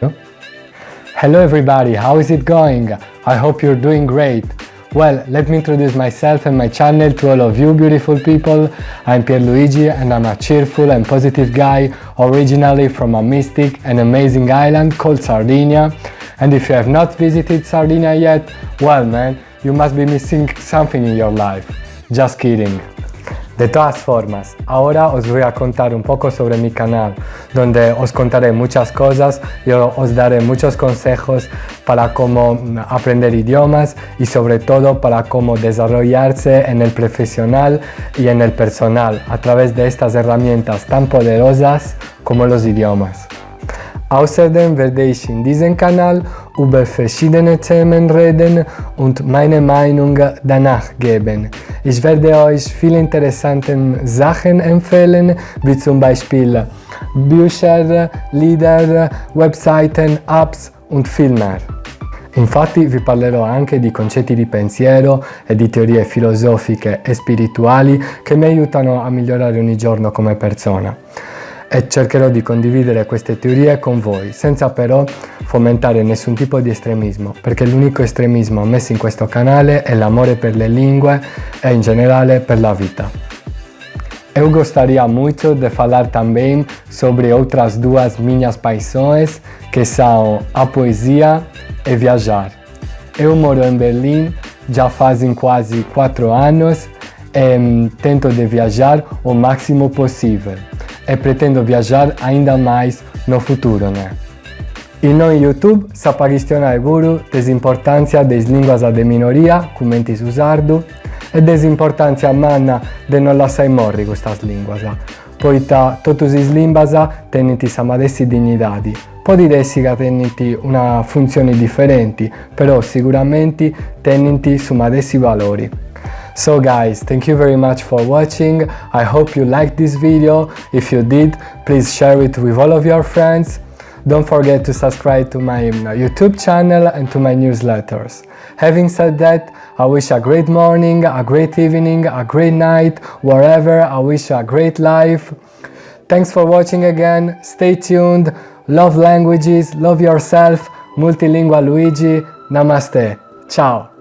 Hello everybody, how is it going? I hope you're doing great. Well, let me introduce myself and my channel to all of you beautiful people. I'm Pierluigi and I'm a cheerful and positive guy originally from a mystic and amazing island called Sardinia. And if you have not visited Sardinia yet, well man, you must be missing something in your life. Just kidding. De todas formas, ahora os voy a contar un poco sobre mi canal, donde os contaré muchas cosas y os daré muchos consejos para cómo aprender idiomas y sobre todo para cómo desarrollarse en el profesional y en el personal a través de estas herramientas tan poderosas como los idiomas. Außerdem werde ich in diesem Kanal über verschiedene Themen reden und meine Meinung danach geben. Ich werde euch viele interessante Sachen empfehlen, wie zum Beispiel Bücher, Lieder, Webseiten, Apps und viel mehr. Infatti vi parlerò anche di concetti di pensiero e di teorie filosofiche e spirituali che mi aiutano a migliorare ogni giorno come persona. E cercherò di condividere queste teorie con voi, senza però fomentare nessun tipo di estremismo, perché l'unico estremismo ammesso in questo canale è l'amore per le lingue e in generale per la vita. Eu gostaria muito de falar também sobre outras duas minhas paixões, que são a poesia e viajar. Eu moro em Berlim já fazem quase 4 anos e tento de viajar o máximo possível. E pretendo viajar ainda mais no futuro, né? Innoi in YouTube s'apo a chistionai puru de s'importàntzia de is lìnguas de minoria, cumenti su sardu, e de s'importàntzia manna de no lassai morri custas lìnguas, poita totus is limbas tenint sa matessi dignidadi. Podit essi ca tenint una funtzioni diferenti, però siguramenti tenint su matessi valori. So guys, thank you very much for watching. I hope you liked this video. If you did, please share it with all of your friends. Don't forget to subscribe to my YouTube channel and to my newsletters. Having said that, I wish a great morning, a great evening, a great night, wherever. I wish a great life. Thanks for watching again. Stay tuned. Love languages, love yourself. Multilingual Luigi. Namaste. Ciao.